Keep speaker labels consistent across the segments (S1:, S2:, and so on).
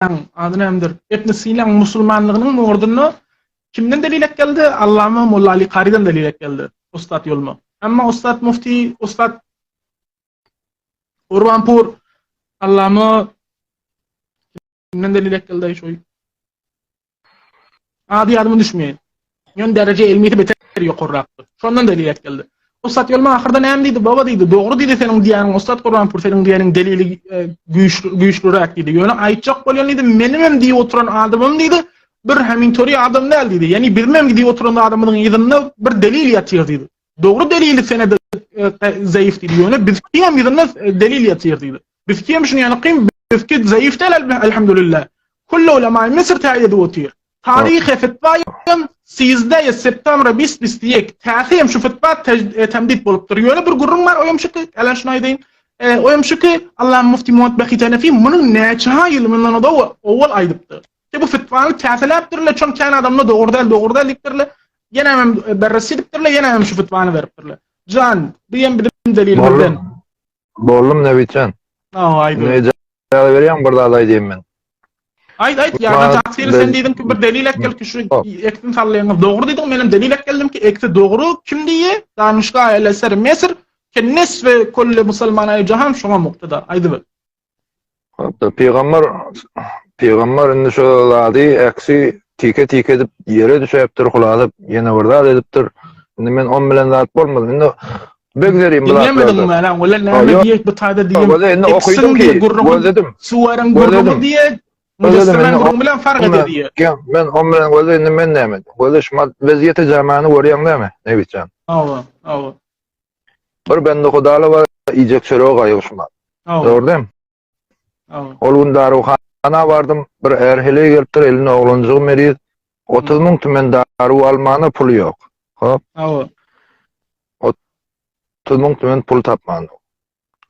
S1: ady nämedir? Ibn Sinaň musulmanlygynyň mordunda kimden delil äkeldi? Allama Molla Ali Karydan delil äkeldi. Ussat ýolma. Emma ussat mufti, ussat Gurbanpur Allama kimden delil äkeldi şu? Ady ýadyma düşmeýär. Ýöne dereje ilmisi beter ýokarrakdy. Şondan delil äkeldi. Ussat ýolma ahyrda näme diýdi? Baba diýdi, dogry diýdi seniň diýýäniň ussat Gurbanpur seniň diýeniň delili e, güýçli güýçlüräk diýdi. Ýöne aýtjak bolýan diýdi, meniň hem diýip oturan adamym diýdi, bir hemintori adam däl diýdi. Ýani bizim hem diýip oturan adamymyzyň yzynda bir delil ýatyr diýdi. Dogry delili senede e, zeýif diýdi. Ýöne bizki hem yzynda e, delil ýatyr diýdi. Bizki hem şuny ýaly kyn, bizki zeýif däl elhamdülillah. Kullu ulema Misr täýid edip otyr. Taryhy fetwa hem sizde septembra bis bis diýek. Täsi hem şu fetwa e, temdit bolupdyr. Ýöne bir gürrüň bar, oýam şuky, elen şuny aýdaýyn. E, oýam şuky, Allah mufti Muhammed Behit Hanefi munuň näçe ýyl mundan ozal owal aýdypdy. Ki bu fetwany täseläpdirler, çon kän adamlar dogry däl, dogry däl diýipdirler. Ýene hem e, berresi edipdirler, ýene hem şu fetwany beripdirler. Jan, bu hem bizim delilimizden.
S2: Boldum Nebitjan.
S1: Aw aýdy.
S2: Ýa berýän bir zat aýdayım men.
S1: Aýt aýt ýa taksir sen diýdiň ki bir delil äkel ki şu eksin sallaýaňyz dogry diýdiň menem delil äkeldim ki eksi dogry kim diýe danışga el eser mesr ki nisfi kulli musulman aý jahan şoňa muktada aýdyber.
S2: Hatta pygamber pygamber indi şu zady eksi tike tike edip ýere düşäpdir hulasyp ýene bir zat edipdir. Indi men on bilen zat bolmaz. Indi Begzerim bu zatlarda.
S1: Diňlemediň meni, wala näme diýek bu taýda diýem.
S2: Göze indi okydym ki, gözledim.
S1: Suwaryň gürrüňi diýe, müjessemäň gürrüňi bilen fark edýär
S2: diýe. Men on bilen göze indi men näme? Göze şumat wezýeti jamany görýäň näme, Nebitjan?
S1: Hawa, hawa.
S2: Bir bende hudaly bar, iýjek çöregi gaýgy şumat. Dogry dämi? Ol gün daruhana bardym, bir är heleý gelipdir, elinde oglanjygy meriz. 30 müň tümen daru almana puly ýok. Hop.
S1: Hawa.
S2: 30 müň tümen pul tapman.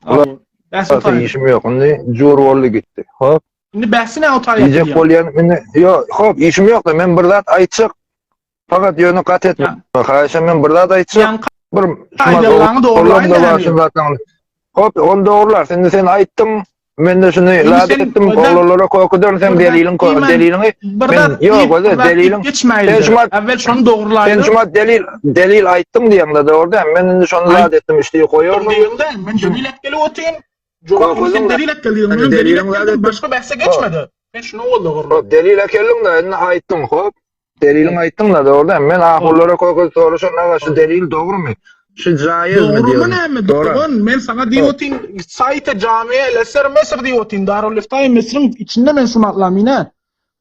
S1: Hawa.
S2: Bäs işim ýok. Indi jur boldy gitdi. Hop.
S1: Indi bäsine o taýýar.
S2: Diýjek bolýan, indi ýok, hop, işim ýok-da, men bir zat aýtjak. Fakat ýöne gat etme. Haýyşam men bir zat aýtjak. Bir
S1: aýdanlaryňy dogrular.
S2: Hop, ony dogrular. Indi sen aýtdyň. Men de şuny zat etdim. Oglanlara korkudan sen deliliň deliliňi men ýok, özi deliliň
S1: geçmäýdi. Äwel şony dogrular.
S2: Sen şuma delil delil aýtdyň diýeňde dogry däl. Men indi şony zat etdim, işdi goýardym.
S1: Diýeňde men delil etgeli otyryn. Jogap sen delil etgeli diýeň. Men delil etdim. Başga bähse geçmedi. Sen şuny owal dogrular.
S2: Hop, delil ekeldiň-de, indi aýtdyň, hop. Deliliň aýtdyň-da, dogry däl. Men ahullara korkuzyp soraşan, aga şu delil dogrumy? Şu jaýyzmy
S1: diýen. Dogrumy näme, dogan? Men saňa diýip otyryn, saýta Jamiýa el-Eser Mesr diýip otyryn. Darul Iftaý Mesriň içinde men şu matlam ine.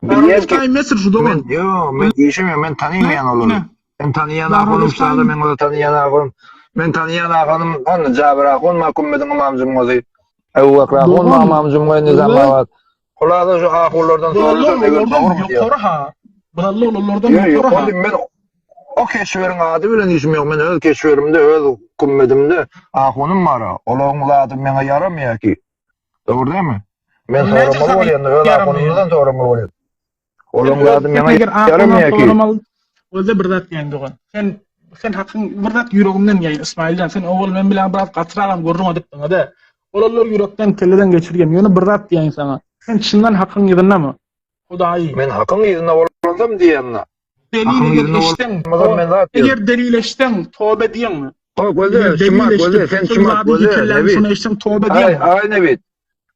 S1: Darul Iftaý Mesr şu dogan.
S2: Ýok, men işim ýok, men tanymaýan olary. Men tanyýan ahunym şada men ola tanyýan ahunym. Men tanyýan ahunym on Jabir ahun ma kümmediň ymam jumgazy. Ebu Bekr ahun ma ymam jumga Nizamabad. Hulasa şu ahunlardan
S1: soraşan eger dogrymy diýýär. Ýokary ha. Biralla olardan ýokary ha.
S2: Men o keşweriň ady bilen işim ýok. Men öz keşwerimde, öz kümmedimde ahunym bar. Olaryň zady meňe ýaramaýar ki. Dogry dälmi? Men soramaly bolýan, öz ahunymdan soramaly bolýan. Olaryň zady meňe ýaramaýar ki.
S1: Özde bir zat diýen dogan. Sen sen hakyň bir zat ýüregimden ýaý Ismailjan. Sen owal men bilen biraz gatyragam gürrüň edipdiň-de. Olarlar ýürekden kelleden geçirgen. Ýöne bir zat diýeýin saňa. Sen çyndan hakyň yzyndamy? Hudaýy.
S2: Men hakyň yzynda bolsam diýýän-de.
S1: Delil eger eşitseň, eger delil eşitseň, toba diýeňmi?
S2: O göze, şumat göze, sen şumat göze, Nebit.
S1: Şunu eşitseň toba diýeňmi?
S2: Aý, aý Nebit.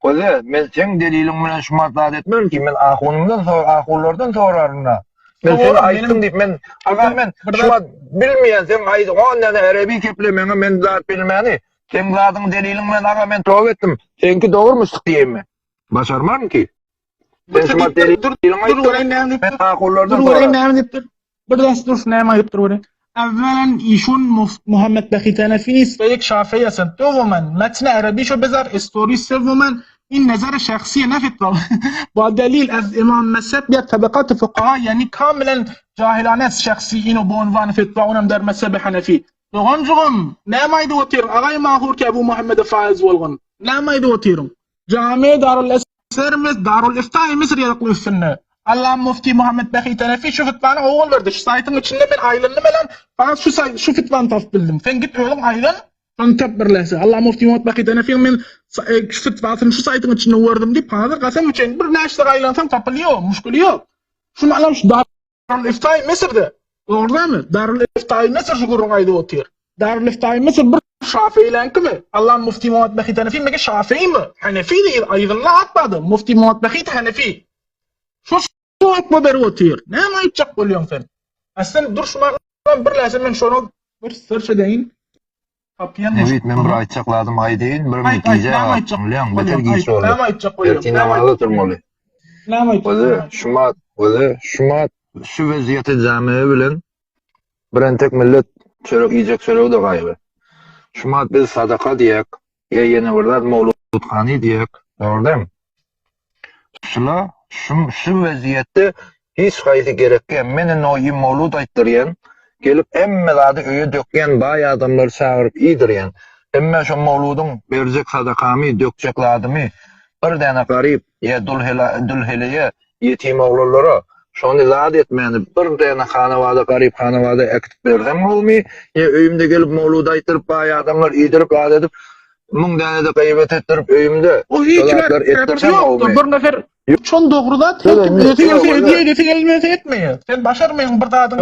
S2: Göze, men seň deliliň bilen şumat zat etmerin ki, men ahunymdan sor, ahunlardan soraryn-da. Men sen aýtdym diýip, men, aga men şumat bilmeýän, sen aýdy, on däne erebi keplemeňe men zat bilmäni. Seň zadyň deliliň bilen aga men toba etdim. Seňki dogrumyşdyk diýeýinmi? Başarmaryn ki. Sen şumat deliliň aýtdyň. Men ahunlardan
S1: Dur göreýin näme diýipdir. Bir ders dur näme aýdypdyr göreýin. Awwelen işun Muhammed Behit Hanefi nist ve yek Şafii esen. Dowomen metni Arabi şo bezar istori sewomen in nazar şahsiye ne fetva. Ba delil az imam mezheb ya tabakat fukaha yani kamilen cahilane şahsi ino bu unvan fetva onem der mezheb Hanefi. Doganjygym, näme aýdyp otyryň? Agaý Mahur ki Ebu Muhammede faiz bolgun. Näme aýdyp otyryň? Jami Darul Eser mis Darul Iftaý Misr ýazykly üstünde. Allam Mufti Muhammed Behit Hanefi şu fitwany owal berdi. Şu saýtyň içinde men aýlandym elan, fakat şu saýt şu fitwany tapyp bildim. Sen git özüň aýlan. Şony tap birleşse. Allah mufti Muhammed Bakyt Hanefiň men e, şu fetwasyny şu saýtyň içinde gördüm diýip, hazır kasam üçin bir näçe aýlansaň tapylýar, muşkili ýok. Şu alam şu Darul Iftaý Müsürde. Dogry dälmi? Darul Iftaý Müsür şu gürrüň aýdyp otyr. Darul Iftaý Müsür bir Şafeýleňkimi? Allah mufti Muhammed Bakyt Hanefi mege Şafeými? Hanefi diýip aýdynla atmady. Mufti Muhammed Bakyt Hanefi. Şu Fatwa berip otyr. Näme aýtjak bolýaň sen? A sen dur şu maňa birleşe men şony bir search edeýin. Tapýan
S2: Nebit men bir aýtjak zadym aýdaýyn, bir men gijä galýan, beter giç boldy.
S1: Näme aýtjak bolýaň?
S2: Ertir namaza durmaly.
S1: Näme aýtjak?
S2: Özi şumat, özi şumat şu wezýeti jamiýe bilen bir entek millet çörek iýjek çöregi-de gaýgy. Şumat biz sadaka diýek, Ýa ýene bir zat mowluthany diýek, dogry dälmi? Şula şu şu wezýetde hiç haýsy gerek däl. Men indi o mowlud aýtdyrýan, gelip hemme zady öýe dökýän baý adamlary çagyryp iýdirýän. Emme şo mowludyň berjek sadakamy, dökjek zadymy bir däne garyp ýa dul dul heleýe Ýetim oglanlara şony zat etmäni bir däne hanabada garyp hanabada äkitip bersem gowumy ýa öýümde gelip mowlud aýtdyryp baý adamlar iýdirip zat edip müň dänede gyýbat etdirip öýümde
S1: O hiç
S2: şo zatlar etdirsem gowumy?
S1: Bir nefer şon dogry zat her kim edesi gelse edýär edesi gelmese etmeýär. Sen başarmaýaň bir zadyň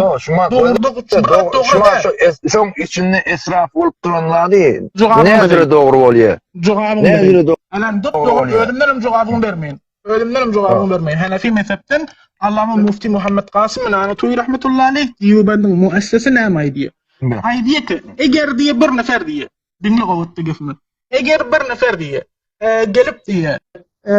S1: dogrudygy
S2: şumat şo şoň içinde esraf bolup duran zady näzire dogry bolýar?
S1: Jogabyny
S2: näzire dogry
S1: Alan dogry özümdenem jogabyňy bermeýin. Özümdenem jogabyňy bermeýin. Hanefi mezhepden Allama Mufti Muhammed Kasym Nanatuý rahmetullahi aleyh Diýubendiň muessesi näme aýdýar? Aýdýar ki, eger diýe bir nefer diýe, diňle gowatda gepimi. Eger bir nefer diýe, e, gelip diýe, e,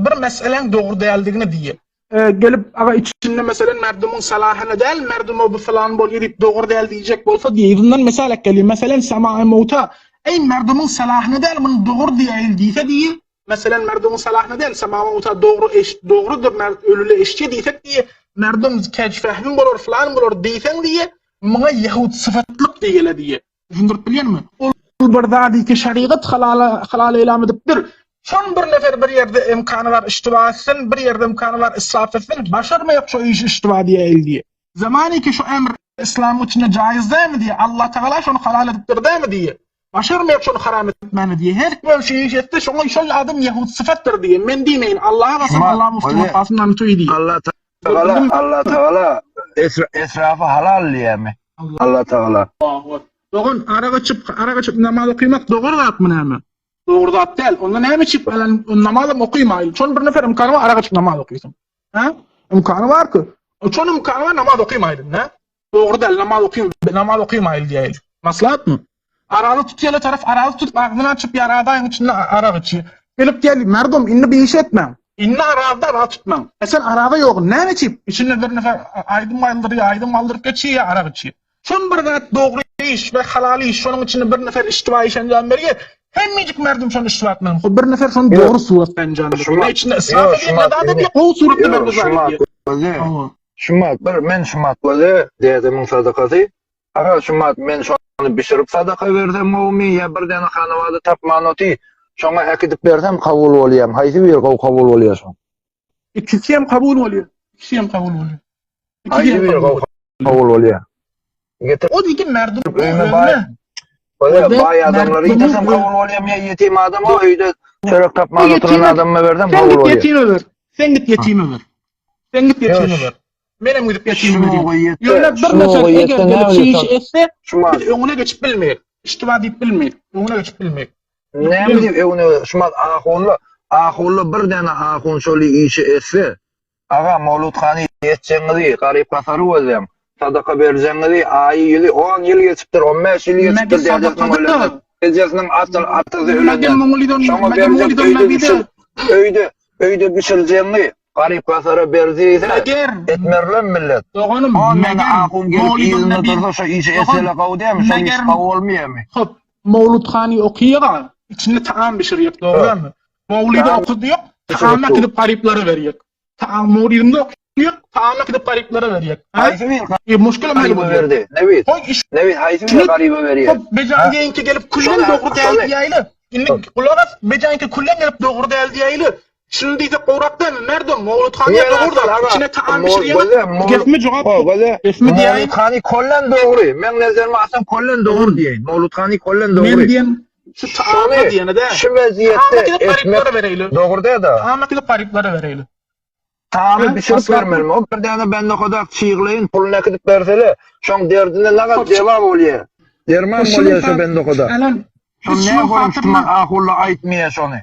S1: bir meseläň dogry däldigini diýe. E, gelip aga içinde meselen merdumuň salahyna däl, merdumo bu falan bolýar diýip dogry däl diýjek bolsa diýe, yzyndan mesel gelýär. Meselen samae mowta, eý merdumuň salahyna däl, muny dogry diýäýil diýse diýe, Meselem, merdumyň salahyna däl, samawa uta dogry eş, dogrudyr, mert ölüle eşje diýsek diýe, merdum kej fähmim bolar, fylan bolar diýseň diýe, muňa ýehud syfatlyk diýgele diýe. Düşündirip bilýänmi? Ol bir zady ki şerigat halala, halal eýlam edipdir. Şon bir nefer bir ýerde imkany bar iştiba etsin, bir ýerde imkany bar israf etsin, başarmaýak şo işi iştiba diýäýeli diýe. Zamany ki şu emr Yslamyň içinde jaýyz dälmi diýe, Allatagala şony halal edipdir dälmi diýe. Başarmaýak şony haram etmäni diýe. Her kim şu iş etse şoňa şol adam ýehud syfatdyr diýe. Men diýmeýin Allaha gasam Allah mufti Kasym Nantuý diýe.
S2: Allatagala Allatagala esrafy halal diýýärmi? Allatagala.
S1: Dogan arak içip arak içip namaz okymak dogry zatmy näme? Dogry zat däl. Onda näme içip namazam okymaýyn. Şol bir nefer imkany bar arak içip namaz okysyn. Ha? Imkany bar ki. Şol imkany bar namaz okymaýyn, ne? Dogry däl, namaz okym, namaz okymaýyn diýäýli. Maslahatmy? Araly tutýala taraf araly tutup agzyny açyp ýaradaýyň içinde arak içi. Gelip diýeli, merdum indi bir iş etmäň. Indi arazda arak tutmaň. E sen araza ýok, näme içip? Içinde bir nefer aýdym aýdyrýar, aýdym aldyryp geçýär, arak içýär. Şon bir zat dogry iş we halal iş, şonuň içinde bir nefer iştiba iş enjam berýär. Hemmejik merdum şony iştiba etmeli. Hop bir nefer şony dogry suratda enjam berýär. Ne içinde israf edýär, ne zat edýär, gowy suratda bergüzar
S2: edýär. Şumat bir men şumat bolýa, dädemiň sadakasy. Aga şumat men şony bişirip sadaka bersem gowumy ýa bir däne hanawada tapman oty, şoňa äkidip bersem kabul bolýamy? Haýsy biri gowy kabul bolýar şoň?
S1: Ikisi hem kabul bolýar. Ikisi hem kabul bolýar.
S2: Haýsy biri gowy kabul bolýar?
S1: Getir. O diýdi merdum öýüme
S2: baý. Bolýar, baý adamlary ýitirsem kabul bolýarmy ýa ýetim adama öýde çörek tapman oturan adama bersem
S1: kabul bolýar. Sen git ýetime ber. Sen git ýetime ber. Sen git ýetime ber. Menem gidip ýetime berýin. Ýöne bir nefer eger gelip şu işi etse, biz öňüne geçip bilmeýik. Iştiba diýip bilmeýik. Öňüne geçip bilmeýik.
S2: Näme diýip öňüne şumat ahunla, ahunla bir däne ahun şol işi etse, Aga, Mowlut hany etjegiňizi, garyp-gasary gözläň. Sadaka berjegiňizi, aýy, ýyly, on ýyl geçipdir, on bäş ýyl geçipdir dädesiniň ölenden, ejesiniň atasy ölenden. Şoňa berjek öýde bişir, öýde, öýde bişirjegiňi garyp-gasara ber diýse, etmerlem millet.
S1: Doganym,
S2: On däne ahun gelip yzynda dursa, şo işi etsele gowy dälmi, şol iş gowy bolmaýarmy?
S1: Hop, Mowlut hany okyýaga, içinde taam bişirýek, dogrymy? Mowlydy okudýak, taam äkidip garyplara berýek. Taam mowlydymda okudýak, taam äkidip garyplara berýek.
S2: Haýsy bir
S1: E, muşkil
S2: garyba berdi? Nebit.
S1: Hoý iş.
S2: Nebit haýsy bir garyba berýär?
S1: Hop, bejangeňki gelip küllen dogry däl diýäýli. Indi gulak as, bejanki küllen gelip dogry däl diýäýli. Şuny diýsek gowrak dälmi? Merdum, Mowlut hany dogry da, içine taam bişirýäň. Resmi jogap. Resmi diýäýin.
S2: Mowlut hany kollen dogry. Meň nezerime alsaň kollen dogry diýeýin. Mowlut hany kollen dogry.
S1: Men diýen şu taama diýene de.
S2: Şu wezýetde etmek dogry däl-de.
S1: Taama gidip garyplara bereýli.
S2: Taamy bişirip bermelimi? O bir däne bende hodak çyglaýyn, puluny äkidip bersele, şoň derdine nagat jeba bolýa. Derman bolýa şo bende hodak. Şony näme görüň şuman ahulla aýtmaýa şony.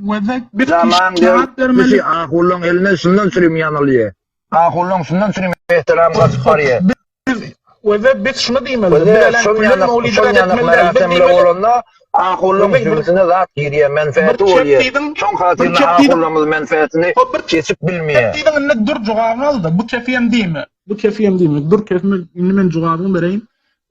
S2: Zaman derdi ahullaň eline şundan çürim ýanylýa. Ahullaň şundan çürim ehtiram gaçyp barýa.
S1: Weze biz şuny diýmeli.
S2: Biz şol ýanak şol ýanak merasimler bolanda ahullaň jübüsine zat girýär, menfaati bolýar. Şoň hatyryna ahullamyz menfaatini geçip bilmeýär.
S1: Diýdiň indi dur jogabyny alda. Bu kefi hem diýme. Bu kefi hem diýme. Dur kefime indi men jogabyňy bereýin.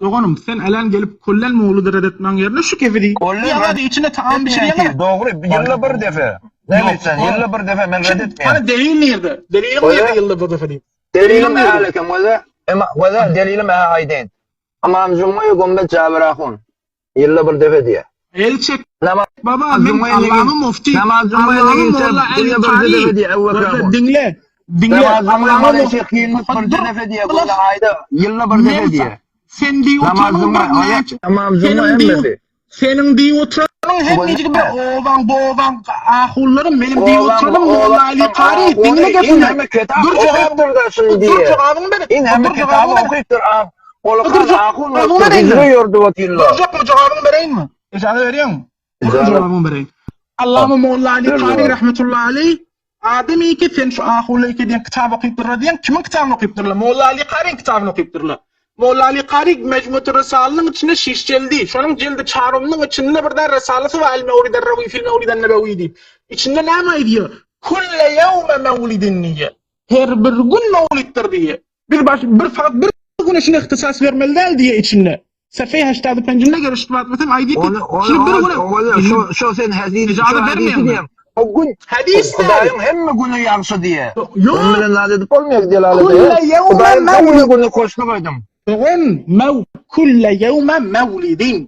S1: Doganym sen älän gelip kullen mowludy red etmäň ýerine şu kefi diý. Ýa-da içine taam bişirýäňä.
S2: Dogry, ýylda bir defe. Näme etsen, ýylda bir defe men red etmeýän.
S1: Hany delil nirde? Deliliň nirde ýylda bir defe diýip?
S2: Delilim äl eken göze. Emma göze delilim ä aýdaýyn. Ymam Jumga Gombet Jabir ahun. Ýylda bir defe diýýär.
S1: El çek. Namaz Baba men Allamy mufti.
S2: Namaz Jumga
S1: Allamy molla Ali Kari. Göze diňle. Diňle.
S2: Allamy bir defe diýýär. Göze aýda ýylda bir defe diýýär.
S1: Sen diýip oturanyň bir näçe.
S2: Ymam Jumga hemmesi.
S1: Seniň diýip oturanyň hemmejigi bir obaň, bobaň ahullary, meniň diýip oturanyň Molla Ali Kary, diňle gepimi.
S2: Dur jogap
S1: dur jogabyňy ber.
S2: Dur jogabyňy ber.
S1: Dur jogabyňy jogabyňy bereýinmi? Ijaza berýäňmi? Dur jogabyňy bereýin. Allama Molla Ali Kary rahmetullahi aleý Adam iki sen şu Ahulla iki diýen kitap okypdyrlar diýen kimiň kitabyny okypdyrlar? Molla Ali Karyň kitabyny okypdyrlar. Molla Ali Kary Mejmuatur Risalynyň içinde şiş jeldi. Şonuň jeldi çarymynyň içinde bir däl risalasy bar El Mewlider Rawi fil Mewliden Nebewi diýip. Içinde näme aýdýar? Kulle ýewme mewlidin diýýär. Her bir gün mewliddir diýýär. Bir baş bir fakat bir güne şuna ihtisas bermeli däl diýýär içinde. Sefeý heştady penjinde gelişdi batmasam aýdyp
S2: Ony ony
S1: şunu bir güne
S2: ony şo şo sen hadis
S1: Ijaza bermeýäňmi?
S2: diýen. O gün
S1: Hadis däl.
S2: Hudaýyň hemme güni ýagşy diýe.
S1: Ýok.
S2: Onun bilen zat edip bolmaýar delalet.
S1: Kulle ýewme
S2: Hudaýyň hemme
S1: mewlid.
S2: güni hoşluk aýdyň.
S1: Dogan mew kulle ýewme mewlidin.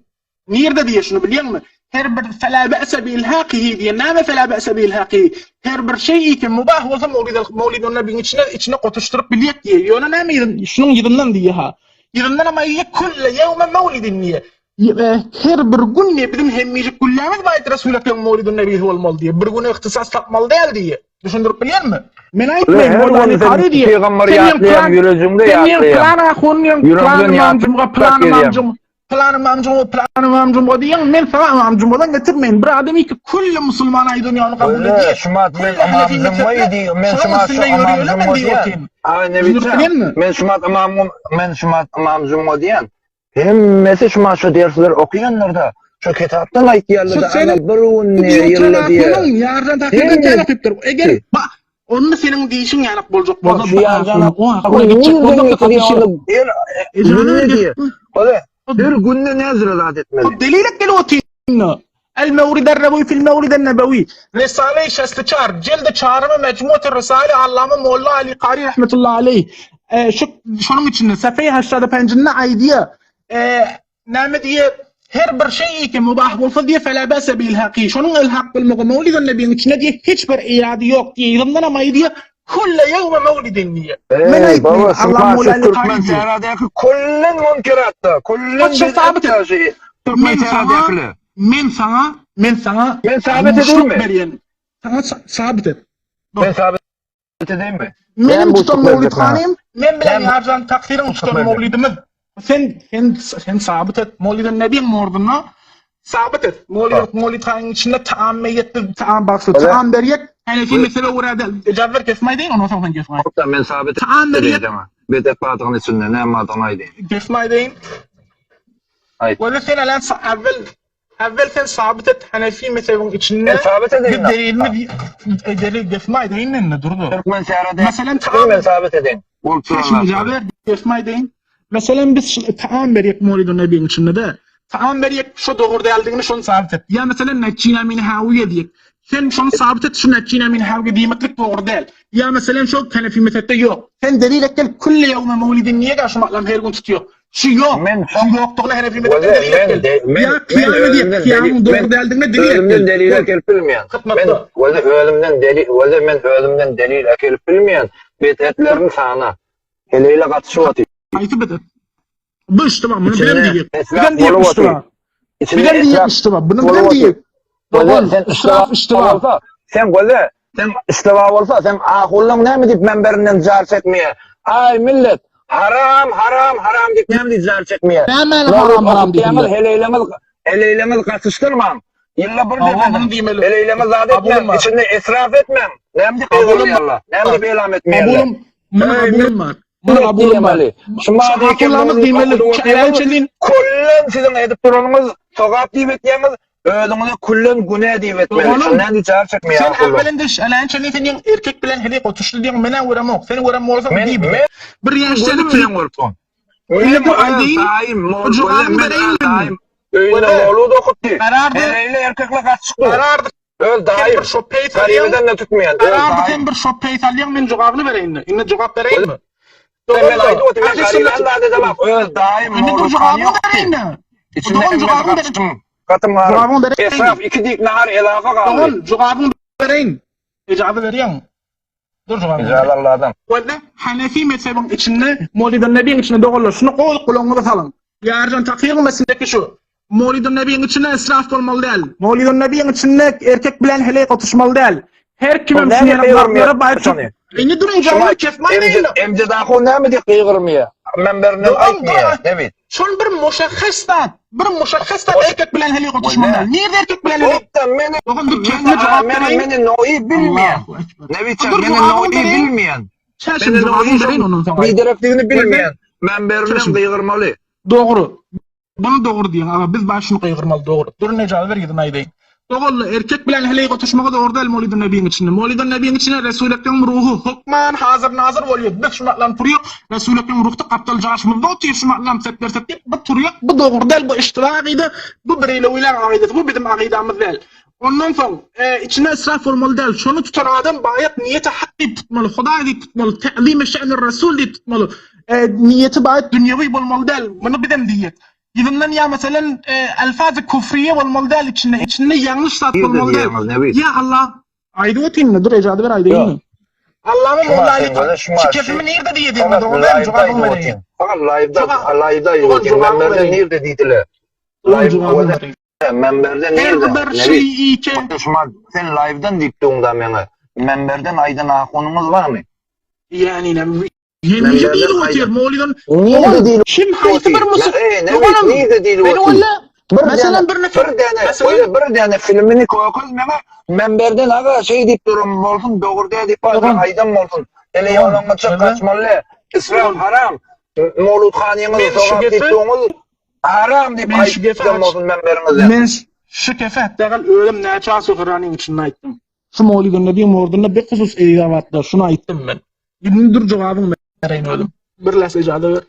S1: Nirde diýe şuny bilýäňmi? Her bir fela ba'sa bi ilhaqihi diýe. Näme fela ba'sa bi ilhaqihi? Her bir şey ki mubah bolsa mewlid mewlid nebiň içine içine gotuşdyryp bilýek diýe. Ýöne näme ýyl şunuň ýylyndan diýe ha. Ýylyndan ama diýe kulle ýewme mewlidin diýe. Her bir gün diýe biziň hemmejik günlerimiz baýt Resul Ekrem mewlidin nebisi bolmaly diýe. Bir güne ihtisas tapmaly däl diýe. Düşündirip bilýärmi? Men aýtmaýyn,
S2: Her
S1: Molla
S2: gün
S1: Ali
S2: sen
S1: Kary diýe.
S2: pygamber
S1: Sen ýeň
S2: ýatlaýaň,
S1: plan,
S2: ýürejiňde
S1: sen ýeň
S2: ýatlaýaň.
S1: plan ahun ýeň plan
S2: Ýüregiňden
S1: imam jumga,
S2: ýatlap
S1: plan imam
S2: gelýäň.
S1: jumga. Plan imam jumga, plan imam jumga diýen, men saňa imam jumgadan getirmeýin. Bir adam iki külli musulman aýdan ýaly kabul
S2: Öyle,
S1: edýär.
S2: şumat men
S1: Külli
S2: imam
S1: Hanefi
S2: jumga
S1: mezhepler
S2: diý, men
S1: şonuň
S2: şumat şu
S1: üstünde
S2: imam
S1: ýörüýärler men
S2: jumga
S1: diýip
S2: diýen.
S1: otyryn.
S2: Ay
S1: Düşündirip
S2: Nebitjan,
S1: bilýänmi?
S2: men şumat imam men şumat imam jumga diýen. Hemmesi şumat şu dersleri okaýanlar-da, şu kitapdan
S1: Şu
S2: aýtýarlar-da,
S1: seniň
S2: ana bir gün
S1: diýip
S2: ýylda
S1: oturan
S2: diýe.
S1: ahunyň ýardan takydan
S2: Hemme
S1: kän okypdyr. Eger ba onda seniň diýişiň ýanak boljak bolsa
S2: Şu
S1: bu
S2: ýardan
S1: ahuny o ahuna gitjek bolsa
S2: Nirden
S1: takyşy.
S2: getirýär ony? Her
S1: Ejazet
S2: günde
S1: ber.
S2: diýe. Ole, her günde näzire zat etmeli.
S1: Delil et gelip otyryn. El Mewrid er-Rewi fil Mewrid en-Nebewi. Risale-i Şesli-Çar, Jildi Çarymy Mejmuat-y Risale Allama Molla Ali Kary rahmetullahi aleyh. E, şu şonuň içinde Sefeý haştada penjinde aýdýar. E, näme diýe her bir şey ki mubah bolsa diýe fela bäse bil haqi. Şonuň ilhak bolmagy Mewlid en-Nebiň içinde diýe hiç bir irady ýok diýe. Ýygymdan hem aýdýar. Kulle ýewme mewlidin diýe. Men
S2: Ey baba
S1: aýtmaýyn.
S2: şu
S1: Allah Molla
S2: şu
S1: Ali Kary
S2: Türkmen
S1: diýe.
S2: sähradäki kullen munkeratda, kullen
S1: Patyşa sabit et.
S2: şey Türkmen
S1: Men saňa
S2: sähradäkiler.
S1: men saňa men saňa
S2: Men sabit
S1: buşluk
S2: edeyim mi?
S1: berýän. Saňa sa- sabit et.
S2: Men sabit edeyim mi?
S1: Meniň
S2: Ben
S1: tutan
S2: buşluk
S1: Mewlid
S2: berjek sana.
S1: hanym, men bilen
S2: Ben
S1: Ýarjan Taksyryň
S2: buşluk
S1: tutan
S2: berjek.
S1: mewlidimiz. Sen sen sen sabit et. Mewlidin Nebiň morduna sabit et. Mewlid Mewlid hanyň içinde taam meýetli taam bagşy
S2: Öyle.
S1: taam berýek. Hanefi mesele görä däl. Ejazat ber kesme aýdaýyn, ondan soň sen kesme aýt.
S2: Hatta men sabit
S1: Taam
S2: edeyim
S1: berýek.
S2: sana. Bedek badygyny içinde näme badygyny aýdayım.
S1: Kesme aýdaýyn.
S2: Aýt.
S1: Weli sen elen awwel awwel sen sabit et Hanefi mezhebiň içinde
S2: Men sabit edeyim.
S1: bir delilimiz delil kesme aýdaýyn indi durdy.
S2: Türkmen sährada
S1: Meselem taam
S2: men sabit edeyim. Bolup
S1: Şimdi
S2: duranlar.
S1: cevap ver, kesme aýdaýyn. Meselem biz şu taam berýek Mewlidun Nebiň içinde de. Taam berýek şu dogry däldigini şony sabit et. Ýa meselem Neçina min hawiye diýek. Sen şony sabit et şu Neçina min hawiye diýmeklik dogry däl. Ýa meselem şu Hanefi mezhepde ýok. Sen delil et gel külli ýewme mewlidin niýe şu maklam her gün tutýar. Şu ýok.
S2: Men
S1: Şu ýokdugyna Hanefi mezhepden delil
S2: men
S1: etgel.
S2: men
S1: Ýa kyýamy diýip, kyýamyň dogry däldigine delil etgel.
S2: Özümden delil äkelip bilmeýän. Men weli özümden delil, weli men özümden delil äkelip bilmeýän. Bedetleriň sana. Heleýle gatyşyp otyr.
S1: Haýsy bedet? Bu iştiba, muny bizem diýip. Bizem diýip iştiba. Bizem diýip iştiba, bunu bizem diýip. Dogan,
S2: sen
S1: israf iştiba.
S2: Sen göze, sen iştiba bolsa, sen ahullaň näme diýip menberinden jar çekmeýär. Aý millet, haram, haram, haram diýip näme diýip jar çekmeýär.
S1: Nämäni haram, haram diýip.
S2: Heleýleňiz, heleýleňiz gatyşdyrmaň. Ýylda bir defa heleýleňiz zat etmäň, içinde israf etmäň. Näme diýip gygyrýarlar? Näme diýip elam etmeýärler?
S1: Kabulym, muny kabulym bar. Muny kabulym bar.
S2: Şu
S1: Ahulamyz diýmeli, çälençelin.
S2: Küllen siziň edip duranyňyz sogap diýip etýäňiz, özüňize küllen günä diýip etmeli. Şondan diýip jar çekmeýär.
S1: Sen äwelinde çälençelin sen ýeň erkek bilen heleý gotuşly diýen menä göremok. Sen görem bolsaň diý. Bir ýaşda
S2: bilen görüp on.
S1: Indi dur aýdaýyn. Jogabyny bereýin men.
S2: Öýünde mowlud okutdy. Heleýli erkekle gatyşykdy.
S1: Karardy.
S2: Öz daýym.
S1: Bir şo peý salýaň.
S2: Garybeden de tutmaýan. Öz
S1: Karardy
S2: daýym.
S1: sen bir şo peý salýaň men jogabyny bereýin. Indi jogap bereýinmi?
S2: Men aýdyp otyryn, men garyban zat edemok. Öz daýym
S1: Indi dur
S2: mowlud
S1: jogabyny
S2: ýokdy.
S1: bereýin.
S2: İçinde
S1: Dogan
S2: emmesi
S1: jogabyny bereýin.
S2: gatyşdym. Gatym garym.
S1: Jogabyňy bereýin.
S2: Esraf iki dik nahar elafa galdy.
S1: Dogan jogabyňy bereýin. Ejaza berýäň. Dur jogabyňy
S2: Ijaz
S1: bereýin.
S2: Allahdan.
S1: Walla Hanefi mezhebiň içinde Mowlidun Nebiň içinde doganlar şuny gowy gulagyňyza salyň. Ýarjan takygyň meselesi şu. Mowlidun Nebiň içinde israf bolmaly däl. Mowlidun Nebiň içinde erkek bilen heleý gotuşmaly däl. Her kimem
S2: Näme
S1: şuny ýaly
S2: gygyrmaýar
S1: zatlara baýyp
S2: şony?
S1: Indi duruň jogabyny kesmäýin
S2: Emjed,
S1: indi.
S2: Emjed ahun näme diýip gygyrmaýar? Menberinden
S1: Dogan,
S2: aýtmaýar,
S1: dogan.
S2: Nebit.
S1: Şol bir muşahhas zat. Bir muşahhas zat erkek bilen heleý gotuşmaly däl. Nirde erkek bilen heleý?
S2: Hopda meni
S1: Dogan dur kesme jogap
S2: meni
S1: bereýin.
S2: meni noi bilmeýän.
S1: Allahu ekber.
S2: Nebitjan
S1: Dur
S2: meni
S1: jogabyňy
S2: noi
S1: bereýin.
S2: bilmeýän.
S1: Çäşim
S2: Meni
S1: jogabyňy
S2: noi
S1: bereýin ondan soň aýt.
S2: Biderekdigini bilmeýän. Menberinden
S1: Çäşim.
S2: gygyrmaly.
S1: Dogry. Muny dogry diýiň aga biz baş şuny gygyrmaly dogry. Dur nejazy ber ýüzüni aýdaýyn. Doganlar erkek bilen heleý gotuşmagy dogry däl Mowlidun Nebiň içinde. Mowlidun Nebiň içinde Resul Ekrem ruhy hökman hazir nazir bolýar. Biz şu matlam turýak Resul Ekrem ruhda gapdal jaşymyzda otyr şu matlam sep bersek diýip bu turýak bu dogry däl bu iştiba agyda bu bireylewileň agydasy bu bizim agydamyz däl. Ondan soň içinde israf bolmaly däl. Şony tutan adam baýat niýeti hak diýip tutmaly, Hudaý diýip tutmaly, täzime şe'nir Resul diýip tutmaly. Niýeti baýat dünýewi bolmaly däl. Muny bizem diýýäs. Yzyndan ýa meselen elfazy kufriýe bolmaly däl içinde. Içinde ýalňyş zat bolmaly däl. Ýa Allah Aýdyp otyryn-da, dur ejazy ber aýdaýyn-da. Allama Molla Ali şu kepimi nirde diýediňmi dogan berim jogabyňy bereýin.
S2: Fakat live'da live'da aýdyp otyryn. Menberde nirde diýdiler. Live Menberden
S1: Her
S2: nirde?
S1: bir şiike.
S2: Şuma sen live'dan diýip duňda meňe. Menberden aýdan ahunyňyz barmy?
S1: Ýani näme? Hemişe diýilip otyr Mowlidon.
S2: Nirde diýilip?
S1: Kim haýsy bir musul?
S2: Doganym. Nirde diýilip
S1: Men
S2: otyr?
S1: walla
S2: Bir
S1: Meselem
S2: däne,
S1: bir nefer
S2: bir däne,
S1: meselem
S2: öyle bir däne filmini kökez meňe. Menberden aga şey diýip duran bolsun, dogry däl diýip
S1: Dogan.
S2: aýdan bolsun. Ele
S1: Dogan.
S2: ýoluna çyk
S1: Öyle.
S2: kaçmaly. İsraf haram. Mowlud hanyňyz
S1: Men şu
S2: sogap diýip
S1: gepi
S2: duňyz. Haram diýip
S1: Men şu gepi
S2: aýtdym
S1: aç.
S2: bolsun menberiňizden.
S1: Men şu kefe hatda özüm näçe asuhyranyň içinde aýtdym. Şu Mowlidun Nebiň mordunda bir husus eýgabatda şuny aýtdym men. Indi dur jogabyňy bereýin özüm. Bir läs ejaza ber.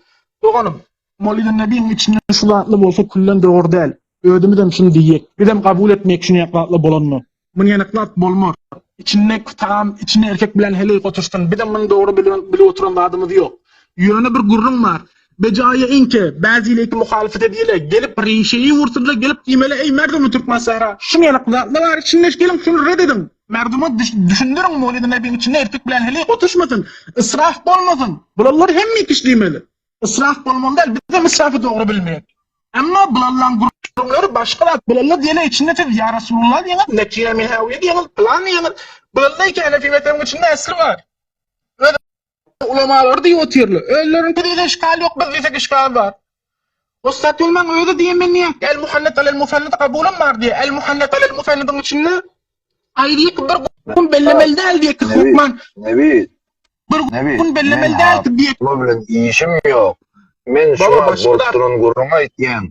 S1: Doganym, Mowlidun Nebiň içinde şu zatly bolsa küllen dogry däl. Özümizem şuny diýjek. Bizem kabul etmejek şuny ýak zatly bolanyny. Muny ýanak zat bolmaz. Içinde tagam, içinde erkek bilen heleý gotuşsyn. Bizem muny dogry bilip oturan zadymyz ýok. Ýöne bir gürrüň bar. Bejaýa inke, bäzileýki muhalyfet edýele, gelip rişeýi ursunla, gelip diýmeli, eý merdumy türkmen sähra, şuny ýanak zatlar bar içinde geliň şuny red ediň. Merduma düşündiriň Mowlidi Nebiň içinde erkek bilen heleý gotuşmasyn, israf bolmasyn. Bularlar hemme kişi diýmeli. Israf bolmaly däl, bizem israfy dogry bilmeýäs. Emma bulallaň gürrüňleri başga zat. Bulalla diýene içinde siz ýa Rasulullah diýeňiz, Nekire Mihawiýe diýeňiz, pylan diýeňiz. Bulalla iki Hanefi mezhebiň içinde esli bar. Öz ulamalary diýip otyrlar. Özleriniňki diýse işgal ýok, biz diýsek işgal bar. Ussat Ýolmaň özi diýen men diýen. El muhannet alel mufennid kabulym bar diýe. El muhannet alel mufennidiň içinde aýryk bir gün bellemeli däl diýe ki hökman.
S2: Nebi.
S1: Bir gün bellemeli däl ki diýe.
S2: Bu bilen işim ýok. Men şu bolup duran gürrüňi aýtýan.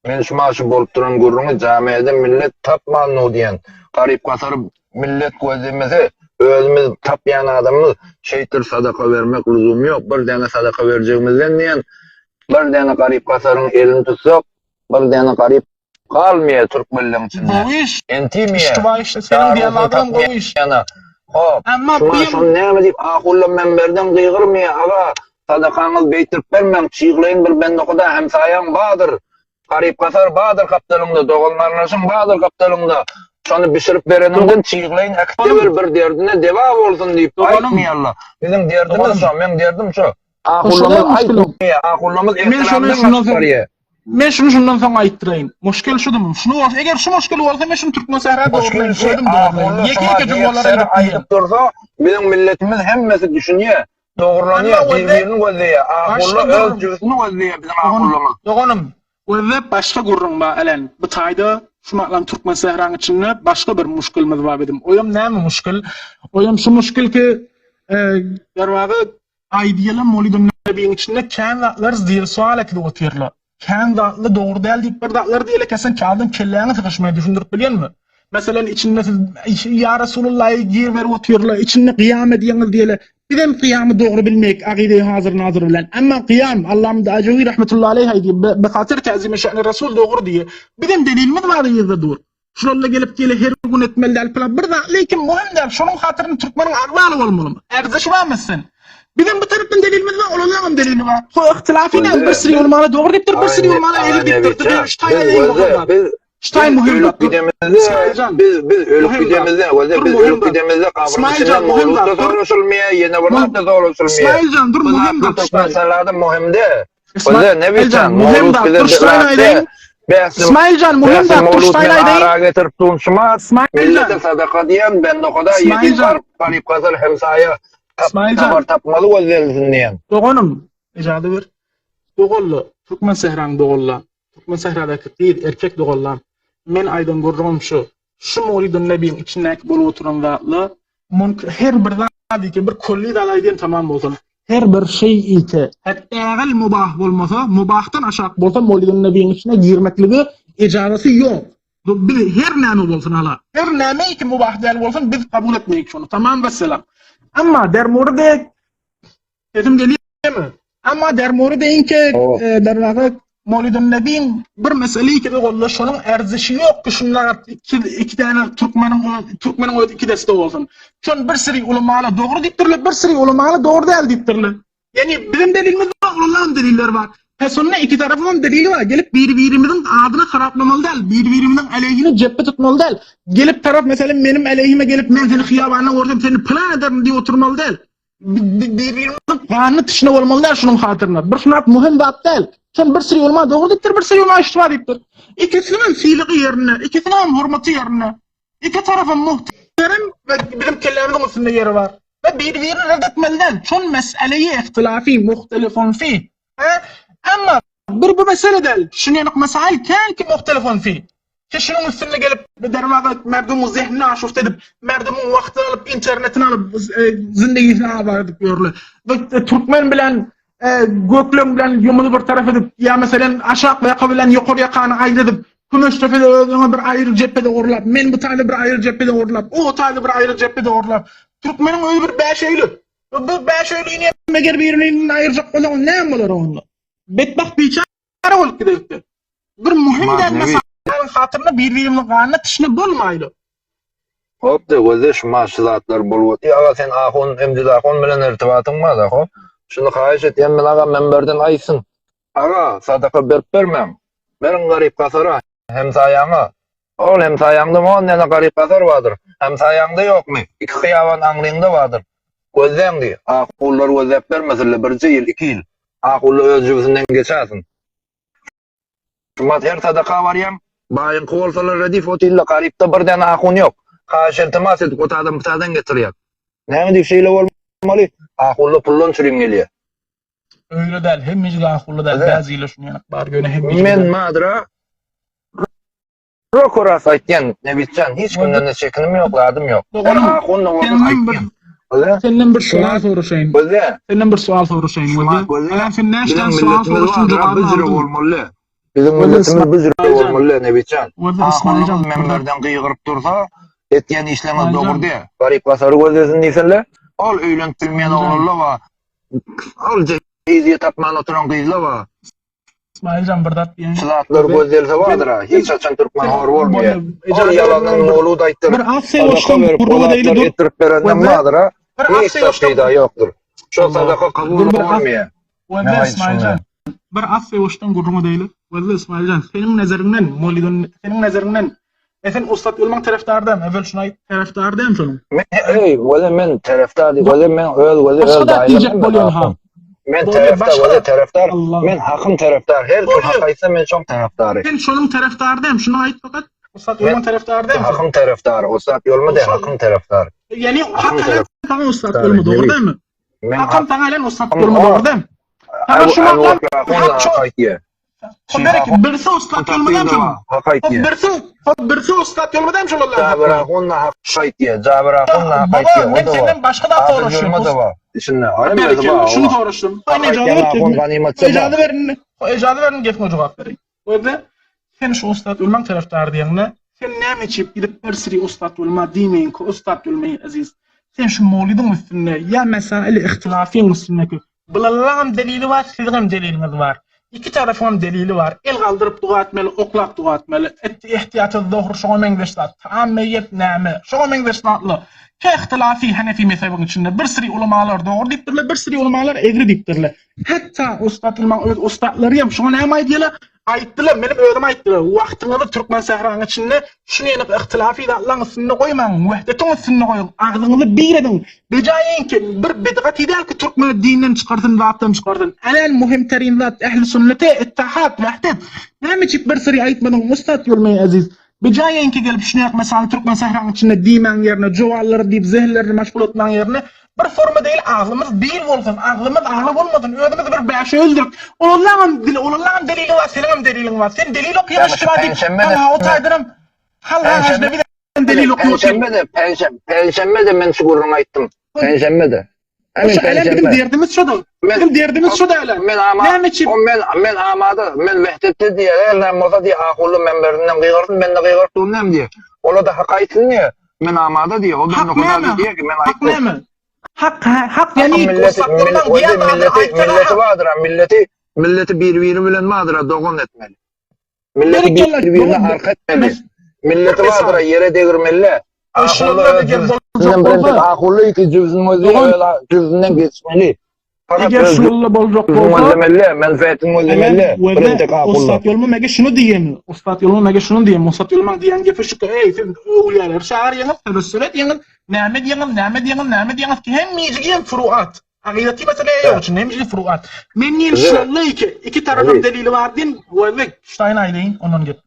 S2: Men şu maşy bolup duran gürrüňi jamiada millet tapman no diýen. Garyp gasar millet gözlemese özümiz tapýan adamymyz şeýtir sadaka bermek lüzumy ýok. Bir däne sadaka berjegimizden diýen bir däne garyp gasaryň elini tutsak bir däne garyp Galmaýar türkmenleň içinde.
S1: Gowy iş.
S2: Entimiýe.
S1: Iştiba işde seniň diýen zadyňam gowy iş.
S2: Hop.
S1: Emma
S2: Şuňa şony näme diýip ahulla menberden gygyrmaýar aga. Sadakaňyz beýtirip bermäň, çyglaýyn bir bende huda hemsaýaň bardyr. Garyp-gasar bardyr gapdalyňda, dogan-garyndaşyň bardyr gapdalyňda. Şony bişirip bereniňden çyglaýyn äkiteweri bir derdine deva bolsun diýip aýtmaýarlar. Biziň derdimiz şo, meň derdim şo. Ahullamyz aýtmaýar, ahullamyz ehtiramdan gaçyp barýar.
S1: Men şuny şundan soň aýtdyraýyn. Muşkil şudur. Şuny bolsa, eger şu muşkil bolsa men şuny Türkmen sähra dogrulayyn, özüm dogrulayyn. Ýeke ýeke jumlalara gidip
S2: aýdyp dursa, biziň milletimiz hemmesi düşünýär, dogrulanýar, bir-birini gözleýär. Ahulla öz jübüsini gözleýär biziň ahullamyz.
S1: Doganym, gözle başga gürrüň bar elen. Bu taýda şu matlam Türkmen sähraň içinde başga bir muşkilimiz bar bizim. Oýam näme muşkil? Oýam şu muşkil ki, derwaza Aýdýalam Molidun Nebiň içinde kän zatlar zir sual ekidip otyrlar. Kän zatly dogry däl diýip bir zatlar diýeli kesen kälden kelläňi sygyşmaýar düşündirip bilýänmi? Meselen içinde siz Ýa Resulullahy gir berip otyrlar içinde gyýam edýäňiz diýeli. Bizem gyýamy dogry bilmeýik agyzy hazir nazyr bilen. Emma gyýam Allam Ajewi rahmetullahi aleýh aýdýar be hatyr täzimi şe'ni Resul dogry diýýär. Bizem delilimiz bar yzda dur. Şularla gelip gele her gün etmeli däl pylan bir zat lekin muhim däl şonuň hatyryna türkmeniň agzaly bolmalymy? Erzeşi barmy sen? Bizim bu tarapdan delilimiz bar olaryň delili bar. Ho ihtilafy näme bir sürü ulmana dogry diýipdir bir sürü ulmana egri diýipdir. Biz şu taýda
S2: eň muhim zat. Şu taý muhim zat. Gidemizde biz biz ölüp gidemizde we biz ölüp gidemizde gabryň içinden mowlutda soraşylmaýar ýene bir zatda soraşylmaýar.
S1: Ismailjan dur muhim
S2: zat. Türkmenistanda muhim däl. Weze ne biçen, mowlut bize
S1: bir İsmailjan muhim zat
S2: Turştaýyn aýdaýyn. Ara getirip duşma. Millete sadaka diýen bende huda ýetim garyp garyp gasar hemsaýa habar tapmaly gözlensin diýen.
S1: Doganym, ijaza ber. Dogalla, Türkmen sähraň dogalla. Türkmen sähradaky gyz, erkek dogallam. Men aýdan gürrüňim şu. Şu Mowlidun Nebiň içindäki bolup oturan zatla munk her bir zat ike bir külli zat aýdýan tamam bolsun. Her bir şeý ike hetdägel mubah bolmasa, mubahdan aşak bolsa Mowlidun Nebiň içine girmeklige ejazasy ýok. Biz her näme bolsun hala. Her näme ike mubah däl bolsun biz kabul etmeýik şony. Tamam wesselam. Emma dermuride Sesim gelýärmi? Amma dermory deýinki derwaga Mowlidun Nebiň bir mesele iki golla şonuň erzişi ýok ki şunda iki, iki däne türkmeniň türkmeniň özi iki deste bolsun. Şon bir siri ulamala dogry diýipdirler, bir siri ulamala dogry däl diýipdirler. Ýani bizim delilimiz bar, ulamaň delilleri bar. Pes onda iki tarapyň hem delili bar. Gelip bir-birimiziň adyny haraplamaly däl, bir-birimiziň aleyhine cephe tutmaly däl. Gelip tarap meselem menim aleyhime gelip men seni hyýabanda görsem seni pylan ederin diýip oturmaly däl. Bir-birimiziň ganyny tişine bolmaly däl şunuň hatyryna. Bir şunat muhim zat däl. Şon bir sürü ulama dogry diýipdir, bir sürü ulama iştiba diýipdir. Ikisiniň hem sylagy ýerinde, ikisiniň hem hormaty ýerinde. Iki tarapam muhterem we bizim kellämiziň üstünde ýeri bar. We bir-birini red etmeli däl. Şol meseleyi ihtilafi, muhtelifun fi. Emma bir bu mesele däl. Şuny ýaly mesail kän ki muhtelifun fi. Ki şunuň üstünde gelip derwaza merdumuň zehnini aşuft edip, merdumuň wagtyny alyp, internetini alyp, e, zindegisini azar edip ýörler. E, türkmen bilen e, gökleň bilen ýumuzy bir taraf edip, ýa meselem aşak ýaka bilen ýokary ýakany aýry edip, Kümüşdepede özüňe bir aýry jephede gurlap, men bu taýda bir aýry jephede gurlap, o taýda bir aýry jephede gurlap, türkmeniň özi bir bäş öýli. Bu bäş öýlini eger birini aýyrjak bolsaň, näme bolar onda? Betbagt biçäre bolup giderdi. Bir muhim däl meseläniň hatyryna bir-birimiziň ganyna tişne bolmaýly.
S2: Hop-da gözle şu maş şu zatlar bolup otyr. Aga sen ahun Emjit ahun bilen irtibatyň bar-da hop. Şuny haýyş etýän men agam menberden aýtsyn. Aga sadaka berip bermäň. Beriň garyp gasara, hemsaýaňa. Ol hemsaýaňda on däne garyp gasar bardyr. Hemsaýaňda ýokmy? Iki hyýaban aňryňda bardyr. Gözläň diý. Ahunlar gözläp bermesinler birje ýyl, iki ýyl. Ahunlar öz jübüsinden geçäsin. Şumat her sadaka barýaň. Baýyňky bolsalar redif otilla garypda bir däne ahun ýok. Haýyş iltimas edip otadan butadan getirýär. Näme diýip şeýle bolmaly? Ahulla puldan çürim gelýär.
S1: Öýle däl, hemmejik ahulla däl, bäzile şuny ýanak bar, ýöne
S2: hemmejik. Men madra Prokuras aýtýan Nebitjan hiç kimden de çekinim ýok, zadym ýok. Her ahun da bolsa aýtýan.
S1: Senden bir sual soraşaýyn. Senden bir sual soraşaýyn.
S2: Gözle. Sen näçe sual soraşyň jogabyny aldın. bolmaly. Biziň milletimiz bu jüre bolmaly Nebitjan. Ahunymyz menberden gygyryp dursa, etýän işleriňiz dogry diýe. Garyp gasary gözlesin diýseler, ol öýlenip bilmeýän oglanlar bar. Ol jehiziýe tapman oturan gyzlar bar.
S1: Ismailjan bir zat
S2: diýen. Şu zatlar gözlelse bardyr-a, hiç haçan türkmen hor bolmaýar. Ol ýalandan mowlud aýtdyryp,
S1: bir az sadaka berip,
S2: o zatlary etdirip berenden bardyr-a, hiç zat peýda ýokdur. Şol sadaka kabul bolmaýar.
S1: Wezde Ismailjan, bir as ýuwaşdan gürrüň edeýli. Wezde Ismailjan, seniň nezeriňden, Molidon seniň nezeriňden E sen ussat ylmyň tarafdary dämi? Ewel şuny aýt, tarafdary dämi şonuň?
S2: Men eý, wele men tarafdar diý, wele men öz wele öz
S1: daýym. diýjek bolýan ha.
S2: Men tarafdar, wele tarafdar. Men hakyň tarafdar. Her kim hak aýtsa men şoň tarafdary.
S1: Sen şonuň tarafdary dämi? Şuny aýt fakat. Ussat ylmyň tarafdary dämi?
S2: Hakyň tarafdary, ussat ýolmy dä, hakyň tarafdary.
S1: Ýani hak saňa ussat ylmy dogry dämi? Men Hakam saňa elen ussat ýolmy dogry dämi? Saňa şu makam hak şo. Berek birisi ussat ýolmadan şol.
S2: Hak aýtýar.
S1: Birisi birisi ussat ýolmadan şol Allah.
S2: Jabir ahun hak aýtýar. Jabir ahun hak aýtýar.
S1: Baba men senden başga zat soraşýan.
S2: Içinde. Aýym
S1: Şuny soraşdym. Ejaza berin. Ejaza berin gepine jogap berin. Özde sen şu ussat ýolmaň tarafdary diýeňde sen näme üçin gidip bir siri ussat ýolma diýmeýin ki ussat ýolmaý aziz. Sen şu mowlidiň üstünde ýa mesaili ihtilafyň üstündeki Bulallaňam delili bar, siziňem deliliňiz bar. Iki tarapyňam delili bar. El galdyryp duga etmeli, oklap duga etmeli. Etdi ihtiýaty zohr şoňa meňzeş zat. Taam meýet näme? Şoňa meňzeş zatlar. Ke ihtilafi Hanefi mezhebiň içinde bir siri ulamalar dogry diýipdirler, bir siri ulamalar egri diýipdirler. Hatda ussat ulamaň öz ussatlaryam şoňa näme aýdýarlar? Aýtdylar, menem özüm aýtdylar. Wagtyňyzy türkmen sähraň içinde şu ýenik yhtilafy zatlaň üstünde goýmaň, wehdetiň üstünde goýuň, agzyňyzy bir ediň. Bejaýyňki bir bidgaty däl ki türkmeni dinden çykarsyn, zatdan çykarsyn. Älän muhim terin zat ähli sünnete ittihad, wehdet. Näme üçin bir syry aýtmadyň ussat ýolmeý eziz. Bejaýyňki gelip şuny mesaly türkmen sähraň içinde diýmäň ýerine, jowallary diýip zehinlerini meşgul etmäň ýerine Bir forma değil aglymyz bir bolsun, aglymyz agly bolmasyn, özümizi bir bäşe öldürip, olanlaňam dili, olanlaňam delili bar, seniňem deliliň bar. Sen delil okýaň şuba diýip, halha o taýdanam, halha ajnebiden delil
S2: okýaň. Penşenbe-de, penşenbe, penşenbe-de men şu gürrüňi aýtdym. Penşenbe-de.
S1: Hemen penşenbe. Bizim derdimiz şodur. Bizim derdimiz şo däl.
S2: Men ama, Näme üçin? O men men amada, men wehdetde diýer, eger näme bolsa diýer, ahully menberinden gygyrsyn, men-de gygyryp durun näme diýer. Ola-da hak aýtsyn diýer. Men amada diýýär, o
S1: Hak
S2: bende Huda
S1: näme?
S2: diýýär ki, men
S1: Hak
S2: aýtdym.
S1: näme? Hak hak ýani
S2: Milleti,
S1: ussatlaryň
S2: milleti,
S1: diýen zadyny
S2: milleti,
S1: aýtsalar
S2: milleti
S1: hak.
S2: bardyr, milleti, milleti bir-biri bilen bardyr, dogan etmeli. Milleti
S1: Berekella,
S2: bir-birine
S1: dogan.
S2: arka etmeli.
S1: Mes-
S2: Milleti
S1: Bir
S2: bardyr,
S1: misal.
S2: ýere degirmeli.
S1: Şular
S2: Ahunly
S1: eger
S2: öz
S1: boljak
S2: jübüsinden bilen
S1: bolsa,
S2: ahunly iki jübüsiniň özi
S1: Dogan.
S2: öz jübüsinden geçmeli. Fakat
S1: Eger
S2: öz
S1: şu ýolda boljak
S2: jübüsini
S1: bolsa,
S2: gözlemeli, menfaatini gözlemeli.
S1: Elen
S2: Birintek
S1: weze
S2: ahunly.
S1: ussat ýolma mege şuny diýen, ussat ýolma mege şuny diýen, ussat ýolmaň diýen gepi şu ki, eý siz öwlüýaleri çagyrýaňyz, tebessür edýäňiz, näme edýäňiz, näme edýäňiz, näme edýäňiz ki hemmejigem furuat. Hakykaty mesele ýok üçin hemmejigi furuat. Men diýen şuny iki, iki tarapam delili bar diýen, weze ştaýyn aýdaýyn, ondan gep.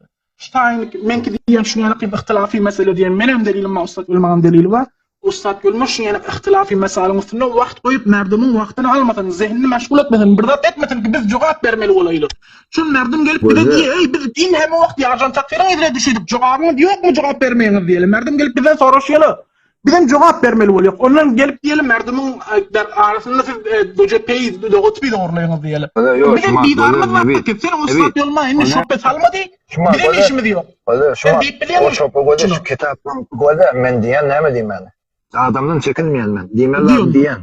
S1: Ştaýyn meňki diýen şuny ýaly yhtilafy mesele diýen menem delilim bar, ussat ýolmaňam delili bar. Ussat Gülmür şuny ýene yhtilafy mesalyň üstünde wagt goýup merdimiň wagtyny almasyn, zehnini meşgul etmesin, bir zat etmesin ki biz jogap bermeli bolaýly. Şol merdim gelip bize
S2: Göze.
S1: diýe, eý biz din hemme wagt ýarjan takdyryň yzyna düşedik, jogabyňyz ýokmy jogap bermegiňiz diýeli. Merdim gelip bizden soraşýaly. Bizem jogap bermeli bolýak. Ondan gelip diýeli merdimiň arasynda siz dojepeý dogotby dogurlaýyňyz diýeli.
S2: Göze, ýok,
S1: Bizem
S2: şumat,
S1: bizarymyz
S2: göze,
S1: bar
S2: Nebit.
S1: ki, sen
S2: Nebit.
S1: ussat ýolma indi
S2: Göze.
S1: şope salmady.
S2: Şumat,
S1: Bizem
S2: göze.
S1: işimiz ýok.
S2: Göze,
S1: Sen
S2: şumat,
S1: diýip bilýäňmi
S2: o şopa göze
S1: şuny?
S2: şu kitapdan göze men diýen näme diýmeli? Adamdan çekinmeýän men. Diýmeli
S1: Diýen.
S2: diýen.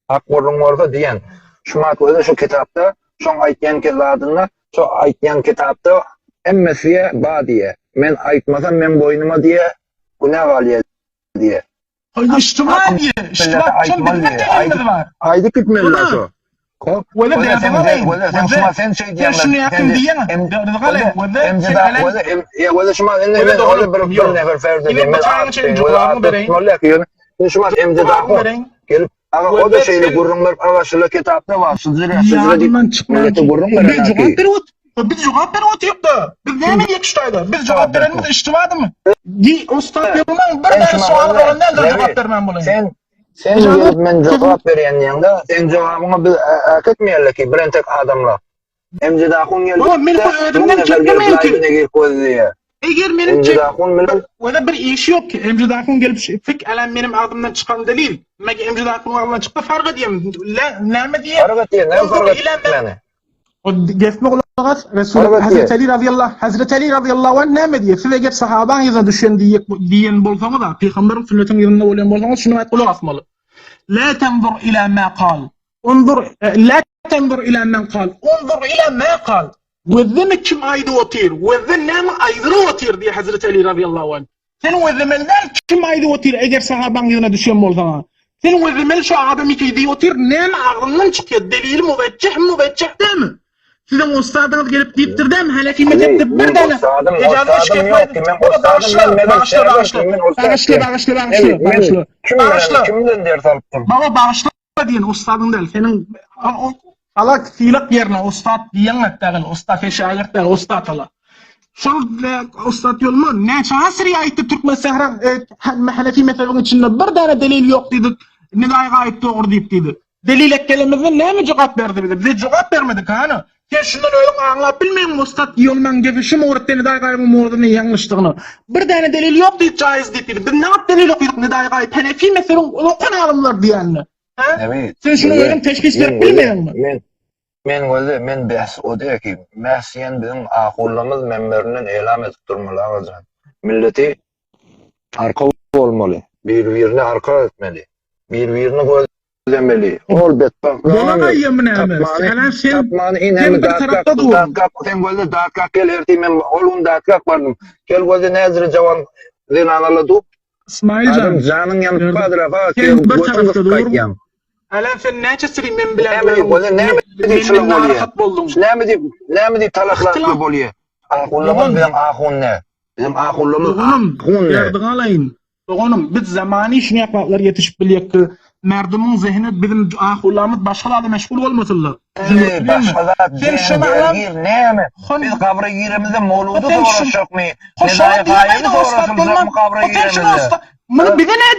S2: Hak gürrüň bolsa diýen. Şumat göze şu kitapda şoň aýtýan zadynda şo aýtýan kitapda hemmesi ba diýe. Men aýtmasam meň boýnuma diýe günä galýa diýe.
S1: Iştiba diýe. Iştiba şol bizim delilimiz bar.
S2: Aýdyp gitmeli
S1: Baba.
S2: şo. Hop.
S1: Wele
S2: Wele sen
S1: derdi galayyn.
S2: wele sen
S1: Wele
S2: şuma sen şey
S1: sen
S2: diýen.
S1: şunu ýakyn diýeň. Derdi galayyn. Wele sen elen.
S2: Wele ya wele şuma indi
S1: Wele
S2: men
S1: doganym
S2: wele bir bir
S1: ýok.
S2: nefer ferdi
S1: Ine
S2: diýen. Men
S1: bıçagyň içine jogabyňy bereýin.
S2: Ýöne şuma emde
S1: Jogabyňy
S2: da
S1: bereýin.
S2: gelip aga o da
S1: Wele
S2: şeýle
S1: sen
S2: gürrüň berip aga şular kitapda bar şu jüre şu jüre diýip
S1: ýadyndan çykman.
S2: millete gürrüň
S1: Biz
S2: beren
S1: jogap
S2: aki.
S1: berip ot. Biz jogap berip otyryk-da. Biz näme diýek şu taýda? Biz jogap berenimiz iştibadymy? Di ussat ýolmaň bir
S2: Sen
S1: däne
S2: şuma
S1: sowal
S2: wele,
S1: galan däldir
S2: Nebi,
S1: jogap bermän bolaýyn.
S2: Sen sen
S1: Ejazat
S2: gelip men jogap berýän diýeňde, sen jogabyňy biz äkitmeýärler ki, bir entek adamlar. Emjed ahun geldi.
S1: Baba, men özümden çekmemeýin ki. Eger meniň
S2: Emjed ahun bilen
S1: Wada bir işi ýok ki. Emjed ahun gelip fik älem benim agzymdan çıkan delil. Mege Emjed ahun agzyndan çykdy fark edýem. Näme diýýär?
S2: Fark edýär, näme fark etmäni?
S1: O gesme gulak as, Resul Hazreti Ali radiyallahu Hazreti Ali radiyallahu anh näme diýýär? Siz eger sahabaň ýüzüne düşen diýek diýen bolsaňyz, pygamberiň sünnetiniň ýüzünde bolýan bolsaňyz, şuny aýt gulak asmaly. La tanzur ila ma qal. Unzur la tanzur ila men qal. Unzur ila ma qal. Gözleme kim aýdyp otyr, gözle näme aýdylyp otyr diýýär Hazreti Ali radiyallahu anh. Sen gözlemeli däl kim aýdyp otyr eger sahabaň ýüzüne düşen bolsaň. Sen gözlemeli şu adam iki diýip otyr, näme agzyndan çykýar, delili muwejjeh muwejjeh dämi? Siziň ussadyňyz gelip diýipdir dämi, Hanefi mezhepde bir däne
S2: Ejazet şikes
S1: Bagyşla, bagyşla, bagyşla, bagyşla, bagyşla, bagyşla, bagyşla.
S2: Kimden ders alypdym?
S1: Baba bagyşla diýen ussadyň däl, seniň Salak sylag ýerine ussat diýeňek däl, ussat sen şägirt däl, ussat ala. Şol ussat ýolma näçe asyr aýtdy Türkmen sähra Hanefi mezhebiň içinde bir däne delil ýok diýdi. Nidaý gaýyp dogry diýip diýdi. Delil etgelimizde näme jogap berdi bize? Bize jogap bermedi hany. Sen şundan özüň aňlap bilmeýäňmi ussat ýolmaň gepi şu murat Nidaý gaýybyň muradynyň ýalňyşdygyny. Bir däne delil ýok diýip jaýyz diýip diýdi. Biz näme delil okydyk Nidaý gaýyp Hanefi mezhebiň okan alymlar diýenini. Ha?
S2: Evet.
S1: Sen şunu özüň teşhis berip bilmeýäňmi?
S2: Men men göze men bäs o diýe ki, bäs diýen biziň ahunlarymyz memberinden elam edip durmaly agajan. Milleti arka bolmaly. Bir-birine arka etmeli. Bir-birini gözlemeli. Ol betbagt.
S1: Bolan aýymy näme? Sen sen
S2: tapmany
S1: sen bir tarapda dur.
S2: Datkak sen gözle datkak gel ertir men ol gün datkak bardym. Gel gözle näzire jawan zenanala dup.
S1: Ismail jan.
S2: Adam janyň ýanyp bardyr ha.
S1: Sen bir tarapda dur. Hälem sen näçe syry men bilen
S2: Näme diýip, bolýar, näme diýip şular bolýar?
S1: bolduň.
S2: Näme diýip, näme diýip talaplar bolýar? Ahunlarymyz biziň ahun ne? Bizim ahunlarymyz ahun ne?
S1: Derdiňi alaýyn. Doganym, biz zamany şuny ýapaklar ýetişip bilýek ki, merdimiň zehini bizim ahunlarymyz başga zada meşgul bolmasynlar.
S2: Eý, başga zat
S1: Sen
S2: diýen
S1: şuny alan
S2: dergir näme?
S1: Hon
S2: Biz gabra giremizde moludy
S1: Sen şu
S2: soraşjakmy?
S1: Hoşala
S2: Nedaýy
S1: diýemeýdi
S2: gaýyby
S1: ussat
S2: soraşyljakmy
S1: bolman.
S2: gabra
S1: Sen şuny
S2: giremizde?
S1: ussat. Muny bize ne?